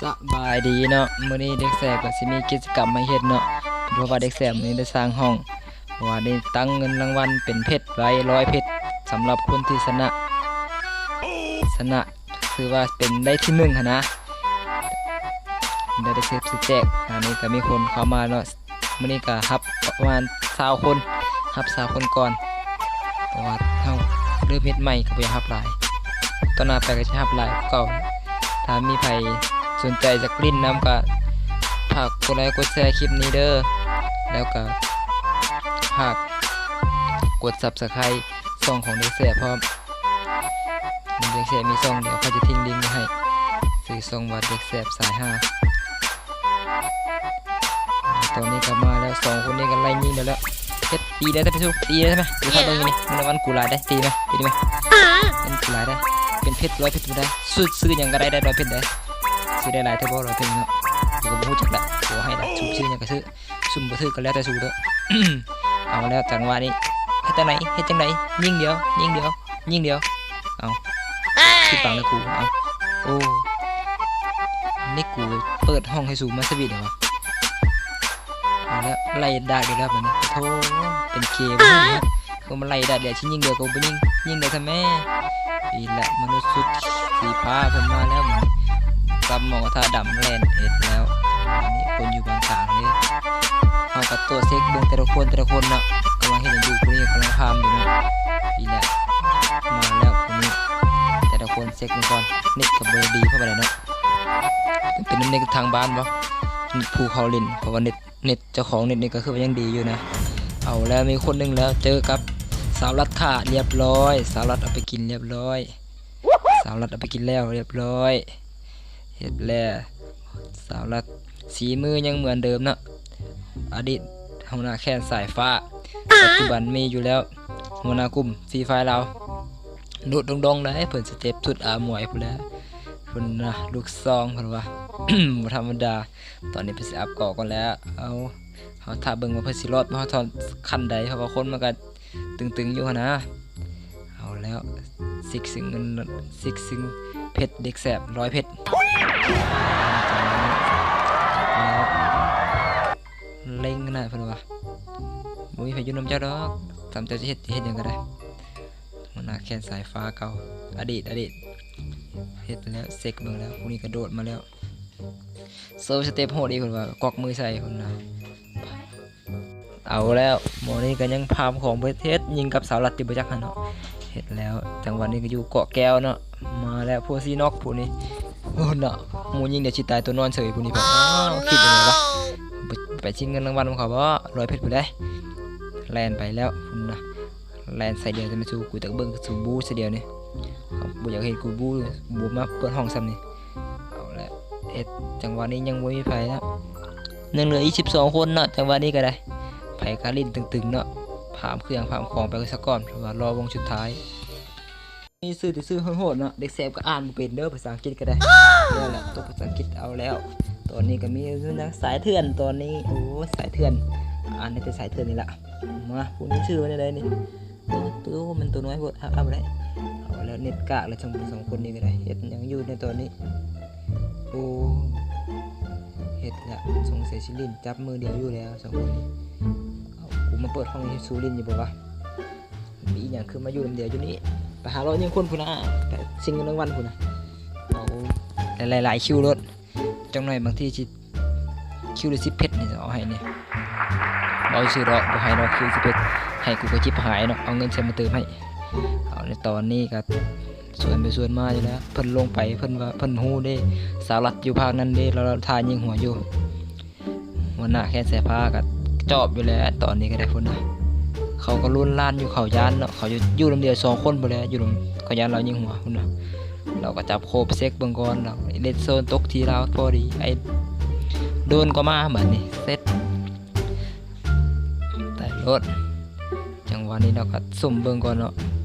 ສະບາຍດີເນາະ, ມື້ນີ້ເດັກແສບກໍຊິມີກິດຈະກຳມາເຮັດເນາະ, ເພາະວ່າເດັກແສບມື້ນີ້ໄດ້ສ້າງຫ້ອງ, ເພາະວ່າໄດ້ຕັ້ງເງິນລາງວັນເປັນເພັດໄວ້ຮ້ອຍເພັດ ສຳລັບຄົນທີ່ຊະນະ, ຊະນະ ຄືວ່າເປັນໄດ້ທີໜຶ່ງຫັ້ນນະ, ໄດ້ ໄດ້ເຊບຊິແຈກ. ອັນນີ້ກໍມີຄົນເຂົ້າມາເນາະ, ມື້ນີ້ກໍຮັບປະມານຊາວຄົນ, ຮັບຊາວຄົນກ່ອນ ເພາະວ່າເຮົາເລີ່ມເຮັດໃໝ່ກໍບໍ່ຢາກຮັບຫຼາຍ, ຕໍ່ໜ້າໄປກໍຈະຮັບຫຼາຍກວ່າເກົ່າ. ຖ້າມີໃຜສົນໃຈຢາກຫຼິ້ນນຳກໍຝາກກົດໄລກົດແຊຄລິບນີ້ເດີ້, ແລ້ວກໍຝາກກົດ Subscribe ຊ່ອງຂອງເດັກແສບພ້ອມ. ເດັກແສບມີຊ່ອງດຽວ, ຂ້ອຍຈະຖິ້ມລິ້ງໄວ້ໃຫ້, ຊື່ຊ່ອງວ່າເດັກແສບສາຍຮາ. ຕອນນີ້ກໍມາແລ້ວ, ສອງຄົນນີ້ກໍໄລ່ຍິງແລ້ວ. ເຮັດ ຕີໄດ້ແຕ່ໄປສູ້, ຕີໄດ້ໄໝ? ເຮັດ ເບິ່ງຢູ່ນີ້, ມັນ ມັນ ມັນກູຫຼາຍໄດ໋, ຕີໄໝ? ຕີໄດ້ໄໝ? ມັນກູຫຼາຍໄດ໋, ເປັນເພັດຮ້ອຍເພັດບໍ່ໄດ້, ຊື້ ຊື້ຫຍັງກໍໄດ້ ໄດ້ຮ້ອຍເພັດໄດ໋, ຊື້ໄດ້ຫຼາຍແທ້ບໍ່ຮ້ອຍເພັດເນາະ? ຂ້ອຍກໍບໍ່ຮູ້ຈັກລະ, ບໍ່ໃຫ້ລະ, ຊື້ ຊື້ຫຍັງກໍຊື້. ຊຸມບໍ່ຖືກກໍແລ້ວແຕ່ສູເດີ້. ເອົາແລ້ວ ຈັງຫວະນີ້ ເຮັດຈັ່ງໃດ ເຮັດຈັ່ງໃດ? ຍິງດຽວ ຍິງດຽວ ຍິງດຽວ. ເອົາ ຊິປັງແລ້ວກູ. ເອົາ ໂອ້ ນີ້ກູເປີດຫ້ອງໃຫ້ສູມາສະຫວີດເດວະ. ເອົາແລ້ວ ໄລ່ດາກອີກແລ້ວບາດນີ້. ໂທ້ ເປັນເກມ ເຂົາມາໄລ່ດາກດຽວ ຊິຍິງດຽວກໍບໍ່ຍິງ, ຍິງໄດ້ຊະແມ້. ອີກແລ້ວ ມະນຸດສຸດສີຟ້າເພິ່ນມາແລ້ວ. ມາຈັບໝໍກະທະດຳແລ່ນເຮັດແລ້ວ. ອັນນີ້ຄົນຢູ່ບ້ານກາງເດ້. ເຮົາກໍຕົວະເຊັກເບິ່ງແຕ່ລະຄົນ ແຕ່ລະຄົນເນາະ, ກຳລັງເຮັດຫຍັງຢູ່, ຜູ້ນີ້ກຳລັງຟາມຢູ່ເນາະ. ອີກແລ້ວ ມາແລ້ວຜູ້ນີ້, ແຕ່ລະຄົນເຊັກເບິ່ງກ່ອນ. ເນັດກໍບໍ່ໄດ້ດີເທົ່າໃດເນາະ, ເປັນນຳເນັດທາງບ້ານບໍ່? ເນັດຜູ້ເຂົ້າຫຼິ້ນ, ເພາະວ່າເນັດ ເນັດເຈົ້າຂອງເນັດນີ້ກໍຄືວ່າຍັງດີຢູ່ນະ. ເອົາແລ້ວ ມີຄົນໜຶ່ງແລ້ວ, ເຈີກັບສາວລັດຂ້າລຽບຮ້ອຍ, ສາວລັດເອົາໄປກິນລຽບຮ້ອຍ, ສາວລັດເອົາໄປກິນແລ້ວລຽບຮ້ອຍ. ເຮັດແລ້ວ ສາວລັດສີມືຍັງເໝືອນເດີມເນາະ, ອະດີດຫົວໜ້າແຄ້ນສາຍຟ້າ, ປັດຈຸບັນມີຢູ່ແລ້ວ ຫົວໜ້າກຸ່ມຟຣີຟາຍລາວ. ໂດດດົງໆ ເດ້ ເພິ່ນສະເຕັບສຸດອາໝວຍພຸ້ນແຫຼະ. ເພິ່ນນະ ລູກຊອງ ເພິ່ນວ່າ ບໍ່ທຳມະດາ. ຕອນນີ້ເພິ່ນຊິອັບເກາະກ່ອນແລ້ວ. ເອົາ ເຮົາຖ້າເບິ່ງວ່າເພິ່ນຊິລອດບໍ່ ເຮົາຖອນຂັ້ນໃດ, ເພາະວ່າຄົນມັນກໍຕຶງໆ ຢູ່ຫັ້ນນະ. ເອົາແລ້ວ ຊິກຊິງເງິນ ຊິກຊິງເພັດເດັກແສບ ຮ້ອຍເພັດ. ແລ້ວເລັງນະ ເພິ່ນວ່າ ບໍ່ມີໃຜຢູ່ນຳເຈົ້າດອກ, ຕາມເຈົ້າຈະເຮັດ ເຮັດຫຍັງກໍໄດ້. ຫົວໜ້າແຄ້ນສາຍຟ້າເກົ່າ ອະດີດ ອະດີດ. ເຮັດແລ້ວ ເຊັກເບິ່ງແລ້ວ ຜູ້ນີ້ກະໂດດມາແລ້ວ. ໂຊສະເຕັບໂຫດອີກ ເພິ່ນວ່າກວັກມືໃສ່ພຸ້ນນະ. ເອົາແລ້ວ ໝໍນີ້ກໍຍັງພາມຂອງບໍ່ເຮັດ ຍິງກັບສາວລັດຕິບໍ່ຈັກຫັ້ນເນາະ. ເຮັດແລ້ວ ຈັງຫວະນີ້ກໍຢູ່ເກາະແກ້ວເນາະ, ມາແລ້ວ ໂພຊີນັອກຜູ້ນີ້. ໂອ້ເນາະ ໝູຍິງດຽວຊິຕາຍ ໂຕນອນເສີຍຜູ້ນີ້. ອ້າວ ຄິດຫຍັງວະ ໄປຊິງເງິນລາງວັນຂອງເຂົາບໍ່? ຮ້ອຍເພັດພຸ້ນເດ້. ແລ່ນໄປແລ້ວພຸ້ນນະ. ແລ່ນໃສ່ດຽວ ແຕ່ແມ່ນສູ່ ກູຢາກເບິ່ງສູ່ບູຊະດຽວນີ້. ບໍ່ຢາກເຫັນກູບູ ບໍ່ມາເປີດຫ້ອງຊ້ຳນີ້. ເອົາແຫຼະ ເຮັດ ຈັງຫວະນີ້ຍັງບໍ່ມີໃຜນະ, ຍັງເຫຼືອອີກສິບສອງຄົນເນາະ. ຈັງຫວະນີ້ກໍໄດ້ ໃຜກະຫຼິ້ນຕຶງໆ ເນາະ, ພາມເຄື່ອງພາມຂອງໄປສະກ່ອນ ເພາະວ່າລໍວົງສຸດທ້າຍ. ມີຊື່ແຕ່ຊື່ໂຫດໆ ເນາະ, ເດັກແສບກໍອ່ານບໍ່ເປັນເດີ ພາສາອັງກິດກໍໄດ້. ແລ້ວແຫຼະ ຕົກພາສາອັງກິດເອົາແລ້ວ. ຕອນນີ້ກໍມີສາຍເຖື່ອນ ຕອນນີ້ ໂອ້ ສາຍເຖື່ອນ ອ່ານໄດ້ແຕ່ສາຍເຖື່ອນນີ້ລະ. ມາ ຜູ້ນີ້ຊື່ວ່າແນວໃດນີ້? ໂອ້ ໂຕມັນໂຕນ້ອຍໂພດ ຮັບ ຮັບບໍ່ໄດ້. ເອົາແລ້ວ ເນັດກາກແລ້ວ ສອງ ສອງຄົນນີ້ກໍໄດ້. ເຮັດຫຍັງຢູ່ໃນຕອນນີ້? ໂອ້ ເຮັດລະ ສົງໄສຊິຫຼິ້ນຈັບມືດຽວຢູ່ແລ້ວ ສອງຄົນນີ້. ເອົາ ກູມາເປີດຫ້ອງໃຫ້ຊູຫຼິ້ນຢູ່ບໍ່ວະ? ມີອີ່ຫຍັງຄືມາຢູ່ນຳດຽວຢູ່ນີ້? ໄປຫາເລາະຍິງຄົນພຸ້ນນະ ໄປຊິງເງິນລາງວັນພຸ້ນນະ. ເອົາ ຫຼາຍໆ ຄິວໂລດ. ຈັກໜ້ອຍບາງທີຊິ ຄິວລະສິບເພັດນີ້ ເອົາໃຫ້ນີ້ ເວົ້າຊື່ດອກ ບໍ່ໃຫ້ດອກ ຄິວລະສິບເພັດ ໃຫ້ກູກໍຈິບຫາຍເນາະ ເອົາເງິນໃສ່ມາເຕີມໃຫ້. ເອົາ ໃນຕອນນີ້ກໍສວນໄປສວນມາຢູ່ແລ້ວ ເພິ່ນລົງໄປ ເພິ່ນວ່າເພິ່ນຮູ້ເດ້ ສາວລັດຢູ່ພາກນັ້ນເດ້ ລາວ ລາວທ່າຍິງຫົວຢູ່. ຫົວໜ້າແຄ້ນສາຍຟ້າກໍຈອບຢູ່ແລ້ວ ຕອນນີ້ກໍໄດ້ພຸ້ນນະ. ເຂົາກໍລຸ້ນລ້ານຢູ່ ເຂົາຢ້ານເນາະ ເຂົາຢູ່ ຢູ່ລຳດຽວສອງຄົນພຸ້ນແຫຼະ ຢູ່ລຳ ເຂົາຢ້ານລາວຍິງຫົວພຸ້ນນະ. ລາວກໍຈັບໂຄບເຊັກເບິ່ງກ່ອນ ລາວເລດໂຊນຕົກທີ່ລາວພໍດີ ໄອ້ໂດນກໍມາບາດນີ້ ເຊັດ ຕາຍໂລດ. ຈັງຫວະນີ້ລາວກໍຊຸ່ມເບິ່ງກ່ອນເນາະ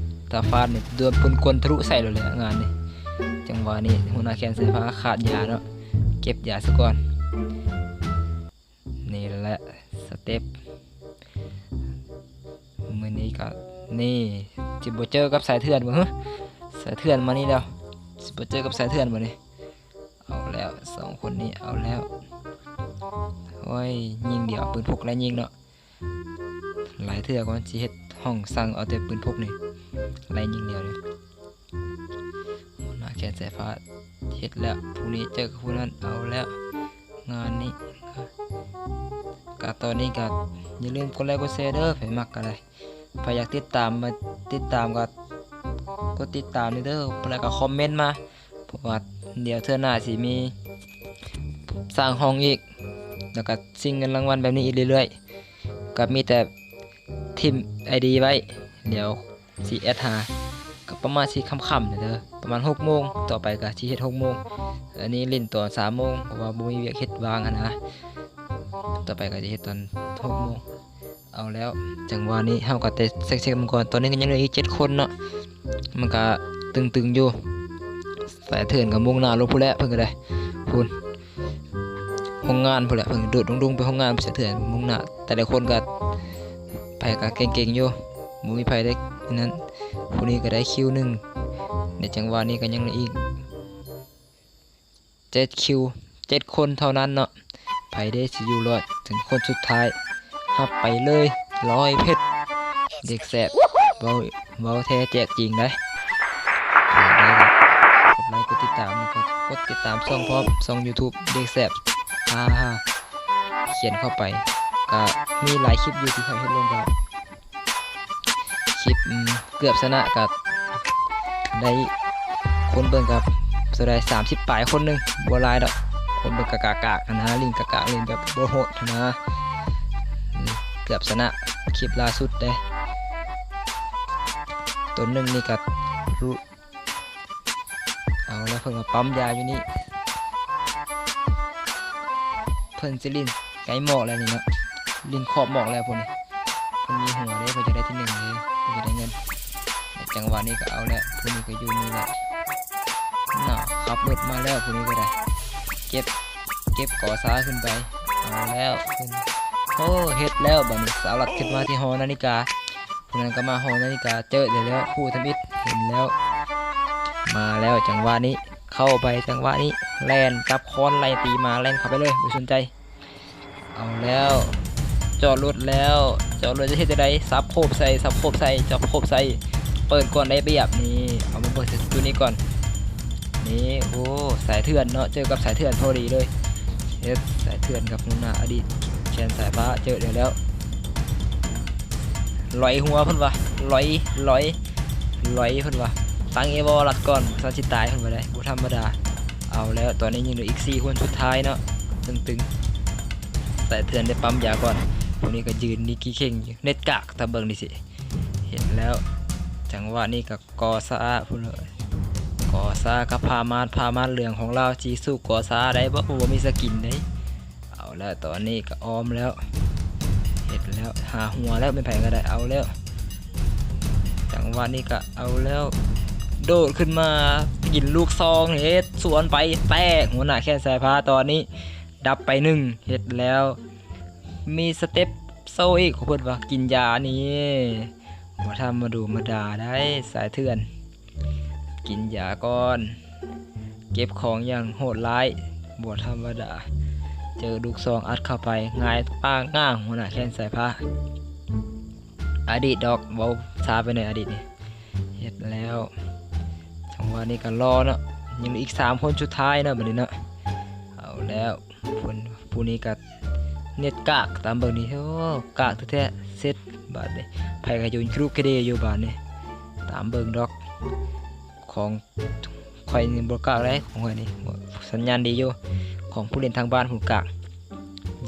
ຕາຟາດນີ້ດວນປຸນກວນທະລຸໃສ່ໂລດແຫຼະງານນີ້. ຈັງຫວະນີ້ຫົວໜ້າແຄ້ນສາຍຟ້າຂາດຢາເນາະ ເກັບຢາຊະກ່ອນ. ນີ້ແຫຼະສະເຕັບ ມື້ນີ້ກໍ ນີ້ ຊິບໍ່ເຈີກັບສາຍເຖື່ອນບໍ່ຫື? ສາຍເຖື່ອນມານີ້ແລ້ວ ຊິບໍ່ເຈີກັບສາຍເຖື່ອນບໍ່ນີ້? ເອົາແລ້ວ ສອງຄົນນີ້ເອົາແລ້ວ. ໂອ້ຍ ຍິງດຽວ ປືນພົກໄດ້ຍິງເນາະ. ຫຼາຍເທື່ອກໍມັນຊິເຮັດຫ້ອງສັ່ງເອົາແຕ່ປືນພົກນີ້ ໄລ່ຍິງດຽວນີ້. ຫົວໜ້າແຂນສາຍຟ້າເຮັດແລ້ວ ຜູ້ນີ້ເຈີກັບຜູ້ນັ້ນ ເອົາແລ້ວງານນີ້. ກະຕອນນີ້ກະຢ່າລືມກົດໄລກົດແຊເດີ ໃຜມັກກະໄດ້ ໃຜຢາກຕິດຕາມ ມາຕິດຕາມກໍກົດຕິດຕາມເດີ ແລ້ວກໍຄອມເມັນມາ ເພາະວ່າດຽວເທື່ອໜ້າຊິມີສ້າງຫ້ອງອີກ ແລ້ວກໍຊິງເງິນລາງວັນແບບນີ້ອີກເລື້ອຍໆ. ກໍມີແຕ່ຖິ້ມໄອດີໄວ້ ດຽວຊິແອັດຫາ ກໍປະມານສີ່ຄ່ຳໆເດີ ປະມານຫົກໂມງ ຕໍ່ໄປກໍຊິເຮັດຫົກໂມງ. ອັນນີ້ຫຼິ້ນຕອນສາມໂມງ ເພາະວ່າບໍ່ມີວຽກເຮັດ ວ່າງຫັ້ນນະ. ຕໍ່ໄປກໍຈະເຮັດຕອນຫົກໂມງ. ເອົາແລ້ວ ຈັງຫວະນີ້ເຮົາກໍໄດ້ເຊັກໆມັນກ່ອນ. ຕອນນີ້ກໍຍັງເຫຼືອອີກເຈັດຄົນເນາະ ມັນກໍຕຶງໆຢູ່. ສາຍເຖື່ອນກໍມຸ່ງໜ້າລົງພຸ້ນແຫຼະ ເພິ່ນກໍໄດ້ ພຸ້ນ ໂຮງງານພຸ້ນແຫຼະ ເພິ່ນໂດດດົງໆໄປໂຮງງານ. ສາຍເຖື່ອນມຸ່ງໜ້າ ແຕ່ລະຄົນກໍ ໃຜກໍເກັ່ງໆຢູ່ ບໍ່ມີໃຜໄດ້ນັ້ນ. ຜູ້ນີ້ກໍໄດ້ຄິວໜຶ່ງ ໃນຈັງຫວະນີ້ກໍຍັງເຫຼືອອີກ ເຈັດຄິວ ເຈັດຄົນເທົ່ານັ້ນເນາະ. ໃຜເດຊິຢູ່ລອດເຖິງຄົນສຸດທ້າຍ? ຮັບໄປເລີຍ ຮ້ອຍເພັດ. ເດັກແຊບ ເວົ້າ ເວົ້າແທ້ແຈກຈິງເດ້. ກົດໄລ ກົດຕິດຕາມ ແລ້ວກໍກົດຕິດຕາມຊ່ອງພ້ອມ ຊ່ອງຢູທູບເດັກແຊບ ອາ ຂຽນເຂົ້າໄປ. ກະມີຫຼາຍຄລິບຢູ່ທີ່ຂ້ອຍເຮັດລົງ ກະ ຄລິບ ອືມ ເກືອບຊະນະ ກະໄດ້ຄົນເບິ່ງກະເທົ່າໃດ ສາມສິບປາຍຄົນໜຶ່ງ ບໍ່ຫຼາຍດອກ. ຄົນເບິ່ງກະກາກໆຫັ້ນນະ ຫຼິ້ນກາກໆ ຫຼິ້ນແບບບໍ່ໂຫດຫັ້ນນະ. ອືມ ເກືອບຊະນະ ຄລິບລ່າສຸດເດ້. ຕົນໜຶ່ງນີ້ກະ ເອົາລະ ເພິ່ນມາປ້ຳຢາຢູ່ນີ້ ເພິ່ນຊິຫຼິ້ນໃກ້ໝອກແລ້ວນີ້ເນາະ ຫຼິ້ນຂອບໝອກແລ້ວພຸ້ນ. ເພິ່ນມີຫົວເດ້ ເພິ່ນຈະໄດ້ທີໜຶ່ງເດ້ ເພິ່ນຈະໄດ້ເງິນ. ໃນຈັງຫວະນີ້ກໍເອົາແລ້ວ ຜູ້ນີ້ກໍຢູ່ນີ້ແຫຼະເນາະ. ຂັບລົດມາແລ້ວ ຜູ້ນີ້ກໍໄດ້ ເກັບ ເກັບກໍຊ້າຂຶ້ນໄປ. ເອົາແລ້ວ ເພິ່ນ ໂອ້ ເຮັດແລ້ວ. ບາດນີ້ສາວລັດຂຶ້ນມາທີ່ຫໍນາລິກາ ຜູ້ນັ້ນກໍມາຫໍນາລິກາ ເຈີແລ້ວ ຜູ້ທຳອິດເຫັນແລ້ວ ມາແລ້ວ. ຈັງຫວະນີ້ເຂົ້າໄປ ຈັງຫວະນີ້ແລ່ນຈັບຄ້ອນໄລ່ຕີມາ ແລ່ນເຂົ້າໄປເລີຍ ບໍ່ສົນໃຈ. ເອົາແລ້ວ ຈອດລົດແລ້ວ ຈອດລົດຈະເຮັດຈັ່ງໃດ? ສັບໂຄບໃສ່ ສັບໂຄບໃສ່ ຈັບໂຄບໃສ່ ເປີດກ່ອນໄດ້ປຽບ. ນີ້ ເອົາມາເບິ່ງໃສ່ຈຸດນີ້ກ່ອນ. ນີ້ ໂອ້ ສາຍເຖື່ອນເນາະ ເຈີກັບສາຍເຖື່ອນພໍດີເລີຍ. ເຮັດ ສາຍເຖື່ອນກັບຫົວໜ້າອະດີດແຂນສາຍຟ້າ ເຈີແລ້ວ ລອຍຫົວເພິ່ນວ່າ ລອຍ ລອຍ ລອຍເພິ່ນວ່າ ຕັ້ງເອວໍລັດກ່ອນ ສັນຊິຕາຍເພິ່ນວ່າໄດ໋ ບໍ່ທຳມະດາ. ເອົາແລ້ວ ຕອນນີ້ຍັງເຫຼືອອີກສີ່ຄົນສຸດທ້າຍເນາະ ຕຶງໆ ສາຍເຖື່ອນໄດ້ປ້ຳຢາກ່ອນ. ພວກນີ້ກໍຢືນນີ້ຂີ້ເຄັ່ງຢູ່ ເນັດກາກ ຖ້າເບິ່ງນີ້ຊິ ເຫັນແລ້ວ ຈັງຫວະນີ້ກໍ ກໍຊ້າພຸ້ນເລີຍ ກໍຊ້າກັບຜ້າມ່ານ ຜ້າມ່ານເຫຼືອງຂອງລາວ ຊິສູ້ກໍຊ້າໄດ້ບໍ່? ບໍ່ມີສະກິນເດ້. ເອົາແລ້ວ ຕອນນີ້ກໍອ້ອມແລ້ວ ເຮັດແລ້ວ ຫາຫົວແລ້ວ ແມ່ນໃຜກໍໄດ້ ເອົາແລ້ວ. ຈັງຫວະນີ້ກໍເອົາແລ້ວ ໂດດຂຶ້ນມາ ກິນລູກຊອງ ເຮັດສວນໄປ ແຕກ ຫົວໜ້າແຂນສາຍຟ້າ ຕອນນີ້ດັບໄປໜຶ່ງ ເຮັດແລ້ວ ມີສະເຕັບໂຊອີກ ເພິ່ນວ່າກິນຢານີ້ ບໍ່ທຳມະດູມະດາໄດ໋ ສາຍເຖື່ອນ ກິນຢາກ່ອນ ເກັບຂອງຢ່າງໂຫດຮ້າຍ ບໍ່ທຳມະດາ. ເຈີລູກຊອງອັດເຂົ້າໄປ ຫງາຍປາງງ່າງ ຫົວໜ້າແຂນສາຍຟ້າ. ອະດີດດອກ ເວົ້າຊ້າໄປໜ້ອຍ ອະດີດນີ້ ເຮັດແລ້ວ. ຈັງຫວະນີ້ກໍລໍເນາະ ຍັງເຫຼືອອີກສາມຄົນສຸດທ້າຍເນາະ ບັດນີ້ເນາະ. ເອົາແລ້ວ ຜູ້ ຜູ້ນີ້ກໍເນັດກາກ ຕາມເບິ່ງນີ້ ໂອ້ ກາກແທ້ໆ. ເສັດບາດນີ້ ໃຜກໍຢູ່ຄຣຸກຄະເດຢູ່ບາດນີ້ ຕາມເບິ່ງດອກ. ຂອງຂ້ອຍນີ້ບໍ່ກາກເດ້ ຂອງຂ້ອຍນີ້ສັນຍານດີຢູ່ ຂອງຜູ້ຫຼິ້ນທາງບ້ານພຸ້ນກາກ.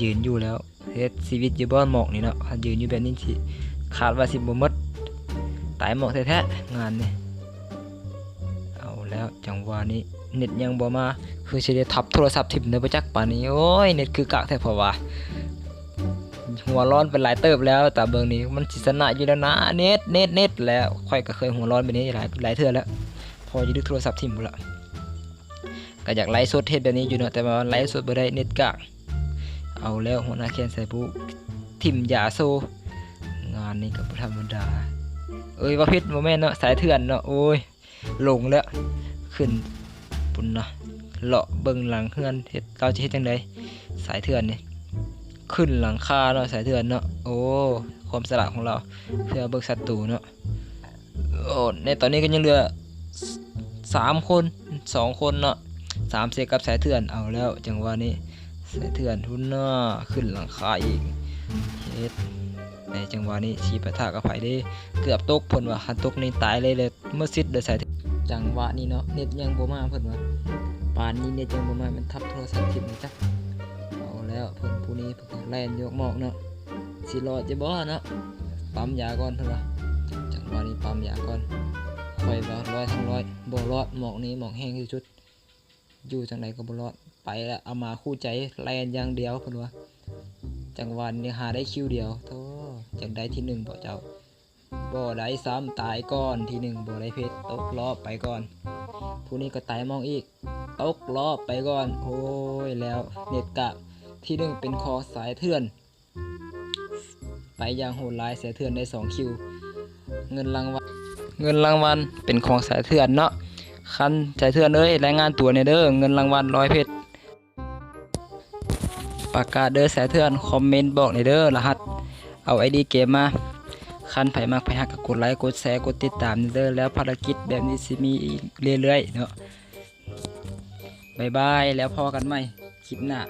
ຢືນຢູ່ແລ້ວ ເຮັດຊີວິດຢູ່ບ່ອນໝອກນີ້ເນາະ ຄັນຢືນຢູ່ແບບນີ້ຊິ ຄາດວ່າຊິບໍ່ໝົດ ຕາຍໝອກແທ້ໆ ງານນີ້. ເອົາແລ້ວ ຈັງຫວະນີ້ເນັດຍັງບໍ່ມາ ຄືຊິໄດ້ທັບໂທລະສັບຖິ້ມໄດ້ບໍ່ຈັກປານນີ້. ໂອ້ຍ ເນັດຄືກາກແທ້ ເພາະວ່າຫົວຮ້ອນໄປຫຼາຍເຕີບແລ້ວ ຕາເບິ່ງນີ້ມັນຊິຊະນະຢູ່ແລ້ວນະ ເນັດ ເນັດ ເນັດ. ແລ້ວຂ້ອຍກໍເຄີຍຫົວຮ້ອນແບບນີ້ຫຼາຍ ຫຼາຍເທື່ອແລ້ວ ພໍຈະດຶກໂທລະສັບຖິ້ມພຸ້ນລະ. ກໍຢາກໄລຟ໌ສົດເຮັດແບບນີ້ຢູ່ເນາະ ແຕ່ວ່າໄລຟ໌ສົດບໍ່ໄດ້ ເນັດກາກ. ເອົາແລ້ວ ຫົວໜ້າແຂນສາຍຟ້າ ຖິ້ມຢາໂຊ ງານນີ້ກໍບໍ່ທຳມະດາ. ເອີຍ ວ່າຜິດ ບໍ່ແມ່ນເນາະ ສາຍເຖື່ອນເນາະ. ໂອ້ຍ ຫຼົງແລ້ວ ຂຶ້ນພຸ້ນນະ ເລາະເບິ່ງຫຼັງເຮືອນ ເຮັດ ລາວຈະເຮັດຈັ່ງໃດ? ສາຍເຖື່ອນນີ້ ຂຶ້ນຫຼັງຄາເນາະ ສາຍເຖື່ອນເນາະ. ໂອ້ ຄວາມສະຫຼາດຂອງລາວ ເພື່ອເບິ່ງສັດຕູເນາະ. ໂອ້ ໃນຕອນນີ້ກໍຍັງເຫຼືອສາມຄົນ ສອງຄົນເນາະ ສາມເສກກັບສາຍເຖື່ອນ. ເອົາແລ້ວ ຈັງຫວະນີ້ ສາຍເຖື່ອນພຸ້ນເນາະ ຂຶ້ນຫຼັງຄາອີກ ເຮັດ ໃນຈັງຫວະນີ້ຊິປະທະກັບໃຜເດ້? ເກືອບຕົກເພິ່ນວ່າ ຄັນຕົກນີ້ຕາຍເລີຍ ແລ້ວໝົດສິດເດີສາຍເຖື່ອນ. ຈັງຫວະນີ້ເນາະ ເນັດຍັງບໍ່ມາເພິ່ນວ່າ ປານນີ້ເນັດຍັງບໍ່ມາ ແມ່ນທັບໂທລະສັບທິ່ມນີ້ຈັກ. ເອົາແລ້ວ ເພິ່ນຜູ້ນີ້ເພິ່ນກໍແລ່ນໂຍກໝອກເນາະ ຊິລອດຢູ່ບໍ່ເນາະ? ປ້ຳຢາກ່ອນເພິ່ນວ່າ ຈັງຫວະນີ້ປ້ຳຢາກ່ອນ. ຂ້ອຍວ່າຮ້ອຍທັງຮ້ອຍ ບໍ່ລອດ ໝອກນີ້ໝອກແຮງທີ່ສຸດ ຢູ່ຈັ່ງໃດກໍບໍ່ລອດ. ໄປລະ ອາມາຄູ່ໃຈ ແລ່ນຢ່າງດຽວເພິ່ນວ່າ. ຈັງຫວະນີ້ຫາໄດ້ຄິວດຽວ ໂທ້ ຢາກໄດ້ທີໜຶ່ງບໍ່ເຈົ້າ? ບໍ່ໄດ້ຊ້ຳ ຕາຍກ່ອນ ທີໜຶ່ງບໍ່ໄດ້ເພດ ຕົກລອບໄປກ່ອນ. ຜູ້ນີ້ກໍຕາຍໝອກອີກ ຕົກລອບໄປກ່ອນ. ໂອ້ຍ ແລ້ວເນັດກະທີໜຶ່ງເປັນຂອງສາຍເຖື່ອນ ໄປຢ່າງໂຫດຮ້າຍ ສາຍເຖື່ອນໄດ້ສອງຄິວ. ເງິນລາງວັນ ເງິນລາງວັນເປັນຂອງສາຍເຖື່ອນເນາະ. ຄັນສາຍເຖື່ອນເອີຍ ລາຍງານຕົວແດ່ເດີ ເງິນລາງວັນຮ້ອຍເພດ. ປະກາດເດີສາຍເຖື່ອນ ຄອມເມັນບອກແດ່ເດີ ລະຫັດ ເອົາໄອດີເກມມາ. ຄັນໃຜມັກໃຜຮັກກໍກົດໄລ ກົດແຊ ກົດຕິດຕາມແດ່ເດີ ແລ້ວພາລະກິດແບບນີ້ຊິມີອີກເລື້ອຍໆເນາະ. ບາຍບາຍ ແລ້ວພໍ້ກັນໃໝ່ຄລິບໜ້າ.